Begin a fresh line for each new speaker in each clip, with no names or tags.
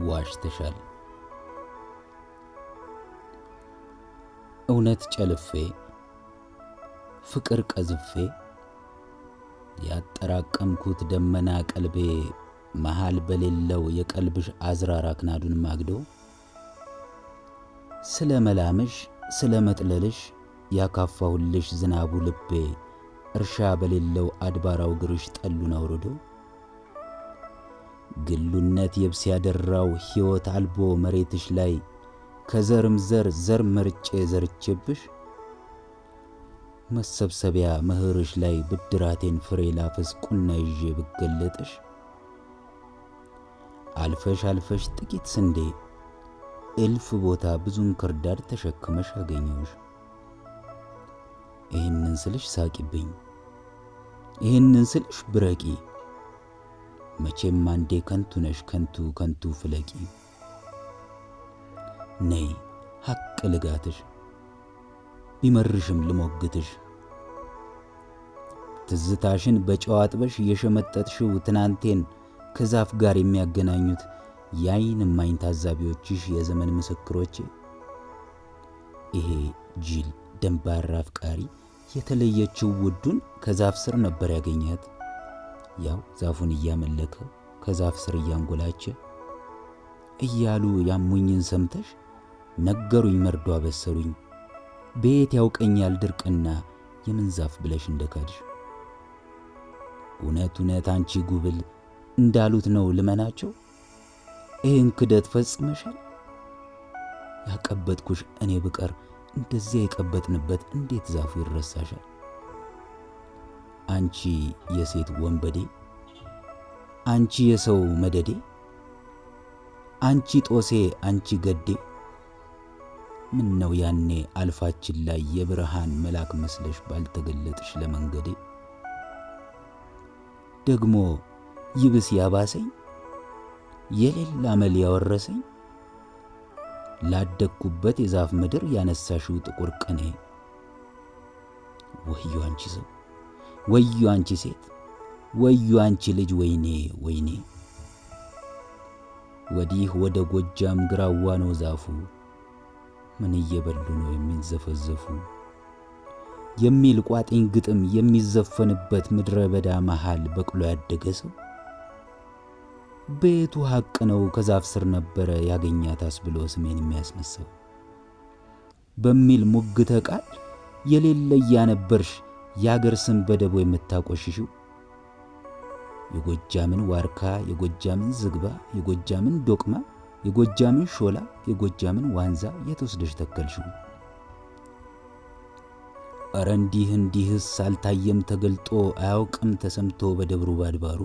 ዋሽተሻል። እውነት ጨልፌ ፍቅር ቀዝፌ ያጠራቀምኩት ደመና ቀልቤ መሃል በሌለው የቀልብሽ አዝራር አክናዱን ማግዶ ስለ መላምሽ ስለ መጥለልሽ ያካፋሁልሽ ዝናቡ ልቤ እርሻ በሌለው አድባራው ግርሽ ጠሉን አውርዶ ግሉነት የብስ ያደራው ሕይወት አልቦ መሬትሽ ላይ ከዘርም ዘር ዘር መርጬ ዘርቼብሽ መሰብሰቢያ መኸርሽ ላይ ብድራቴን ፍሬ ላፍስ ቁና ይዤ ብገለጥሽ አልፈሽ አልፈሽ ጥቂት ስንዴ እልፍ ቦታ ብዙ እንክርዳድ ተሸክመሽ አገኘሁሽ። ይህንን ስልሽ ሳቂብኝ፣ ይህንን ስልሽ ብረቂ፣ መቼም አንዴ ከንቱ ነሽ ከንቱ ከንቱ ፍለቂ። ነይ ሐቅ ልጋትሽ ቢመርሽም ልሞግትሽ ትዝታሽን በጨው አጥበሽ የሸመጠጥሽው ትናንቴን ከዛፍ ጋር የሚያገናኙት የዓይን እማኝ ታዛቢዎችሽ የዘመን ምስክሮቼ ይሄ ጅል ደንባራ አፍቃሪ የተለየችው ውዱን ከዛፍ ስር ነበር ያገኛት። ያው ዛፉን እያመለከ ከዛፍ ስር እያንጎላቸ እያሉ ያሙኝን ሰምተሽ ነገሩኝ፣ መርዶ አበሰሩኝ። ቤት ያውቀኛል ድርቅና የምን ዛፍ ብለሽ እንደካድሽ እውነት እውነት አንቺ ጉብል እንዳሉት ነው ልመናቸው። ይህን ክደት ፈጽመሻል። ያቀበጥኩሽ እኔ ብቀር እንደዚያ የቀበጥንበት እንዴት ዛፉ ይረሳሻል? አንቺ የሴት ወንበዴ፣ አንቺ የሰው መደዴ፣ አንቺ ጦሴ፣ አንቺ ገዴ፣ ምን ነው ያኔ አልፋችን ላይ የብርሃን መልአክ መስለሽ ባልተገለጥሽ ለመንገዴ። ደግሞ ይብስ ያባሰኝ የሌላ አመል ያወረሰኝ ላደግኩበት የዛፍ ምድር ያነሳሽው ጥቁር ቅኔ። ወዮ አንቺ ሰው፣ ወዮ አንቺ ሴት፣ ወዮ አንቺ ልጅ፣ ወይኔ ወይኔ። ወዲህ ወደ ጎጃም ግራዋ ነው ዛፉ፣ ምን እየበሉ ነው የሚንዘፈዘፉ የሚል ቋጥኝ ግጥም የሚዘፈንበት ምድረ በዳ መሃል በቅሎ ያደገ ሰው ቤቱ ሐቅ ነው ከዛፍ ስር ነበረ ያገኛት አስብሎ ስሜን የሚያስነሳው በሚል ሙግተ ቃል የሌለ እያነበርሽ የአገር ስም በደቦ የምታቆሽሽው የጎጃምን ዋርካ፣ የጎጃምን ዝግባ፣ የጎጃምን ዶቅማ፣ የጎጃምን ሾላ፣ የጎጃምን ዋንዛ የት ወስደሽ ተከልሽው? እረ እንዲህ እንዲህስ አልታየም ተገልጦ አያውቅም ተሰምቶ በደብሩ ባድባሩ።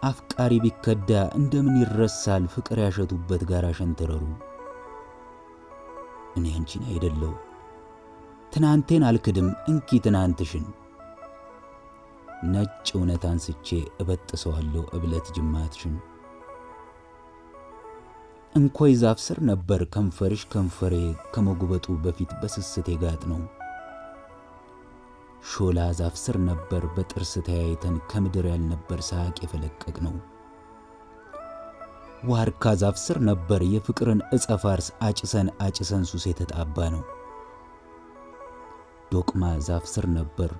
አፍቃሪ ቢከዳ እንደምን ይረሳል ፍቅር ያሸቱበት ጋራ ሸንተረሩ። እኔ አንቺን አይደለው ትናንቴን አልክድም እንኪ ትናንትሽን ነጭ እውነት አንስቼ እበጥሰዋለሁ እብለት ጅማትሽን። እንኮይ ዛፍ ስር ነበር ከንፈርሽ ከንፈሬ ከመጉበጡ በፊት በስስት የጋጥ ነው። ሾላ ዛፍ ስር ነበር በጥርስ ተያይተን ከምድር ያልነበር ሳቅ የፈለቀቅ ነው። ዋርካ ዛፍ ስር ነበር የፍቅርን ዕፀ ፋርስ አጭሰን አጭሰን ሱስ የተጣባ ነው። ዶቅማ ዛፍ ስር ነበር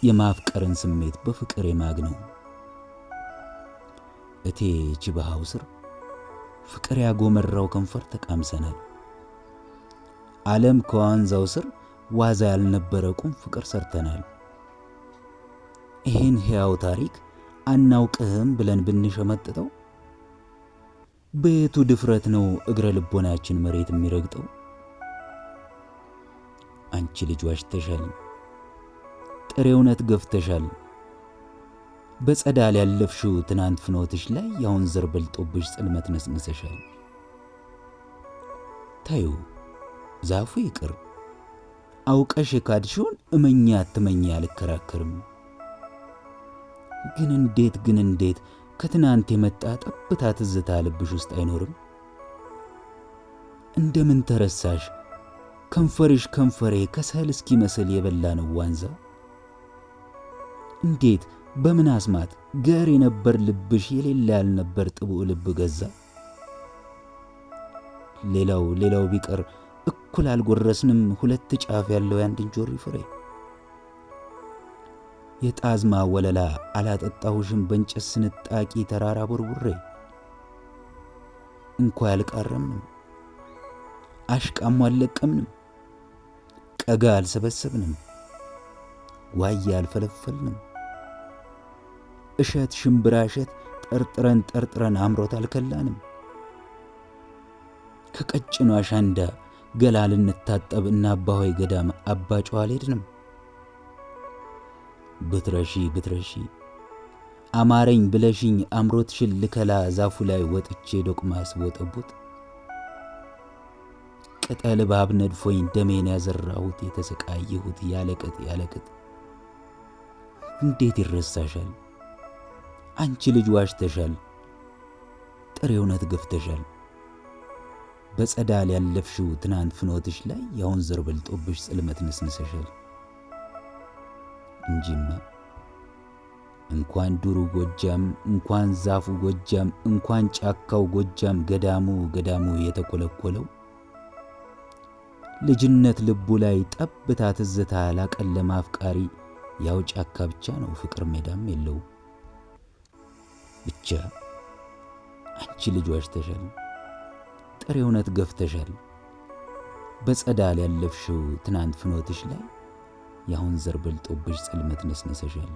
የማፍቀርን ስሜት በፍቅር የማግ ነው። እቴ ችባሃው ስር ፍቅር ያጎመራው ከንፈር ተቃምሰናል። ዓለም ከዋንዛው ስር ዋዛ ያልነበረ ቁም ፍቅር ሰርተናል። ይህን ሕያው ታሪክ አናውቅህም ብለን ብንሸመጥጠው በየቱ ድፍረት ነው እግረ ልቦናችን መሬት የሚረግጠው? አንቺ ልጅ ዋሽተሻል፣ ጥሬ እውነት ገፍተሻል። በጸዳል ያለፍሽው ትናንት ፍኖትሽ ላይ ያሁን ዘር በልጦብሽ ጽልመት ነስንሰሻል። ታዩ ዛፉ ይቅር አውቀሽ የካድሽውን እመኛ አትመኛ አልከራከርም። ግን እንዴት ግን እንዴት ከትናንት የመጣ ጠብታ ትዝታ ልብሽ ውስጥ አይኖርም? እንደምን ተረሳሽ ከንፈርሽ ከንፈሬ ከሰል እስኪመስል የበላ ነው ዋንዛ? እንዴት በምን አስማት ገር የነበር ልብሽ የሌለ ያልነበር ጥቡዕ ልብ ገዛ? ሌላው ሌላው ቢቀር እኩል አልጎረስንም ሁለት ጫፍ ያለው የአንድ እንጆሪ ፍሬ። የጣዝማ ወለላ አላጠጣሁሽም በእንጨት ስንጣቂ ተራራ ቦርቡሬ። እንኳ ያልቃረምንም፣ አሽቃሞ አልለቀምንም፣ ቀጋ አልሰበሰብንም፣ ዋያ አልፈለፈልንም፣ እሸት ሽምብራ እሸት ጠርጥረን ጠርጥረን አምሮት አልከላንም። ከቀጭኗ አሻንዳ ገላ ልንታጠብ እና አባሆይ ገዳም አባ ጨው አልሄድንም። ብትረሺ ብትረሺ አማረኝ ብለሽኝ አምሮትሽን ልከላ ዛፉ ላይ ወጥቼ ዶቅማ ስቦጠቡጥ ቅጠል እባብ ነድፎኝ ደሜን ያዘራሁት የተሰቃየሁት ያለቅጥ ያለቅጥ እንዴት ይረሳሻል? አንቺ ልጅ ዋሽተሻል፣ ጥሬ እውነት ገፍተሻል። በጸዳል ያለፍሽው ትናንት ፍኖትሽ ላይ ያሁን ዘር በልጦብሽ ጽልመት ነስንሰሻል። እንጂማ እንኳን ዱሩ ጎጃም፣ እንኳን ዛፉ ጎጃም፣ እንኳን ጫካው ጎጃም፣ ገዳሙ ገዳሙ የተኮለኮለው ልጅነት ልቡ ላይ ጠብታ ትዝታ ላቀለመ አፍቃሪ ያው ጫካ ብቻ ነው፣ ፍቅር ሜዳም የለው። ብቻ አንቺ ልጅ ዋሽተሻል፣ ጥሬ እውነት ገፍተሻል። በጸዳል ያለፍሽው ትናንት ፍኖትሽ ላይ ያሁን ዘር በልጦብሽ ጽልመት ነስንሰሻል።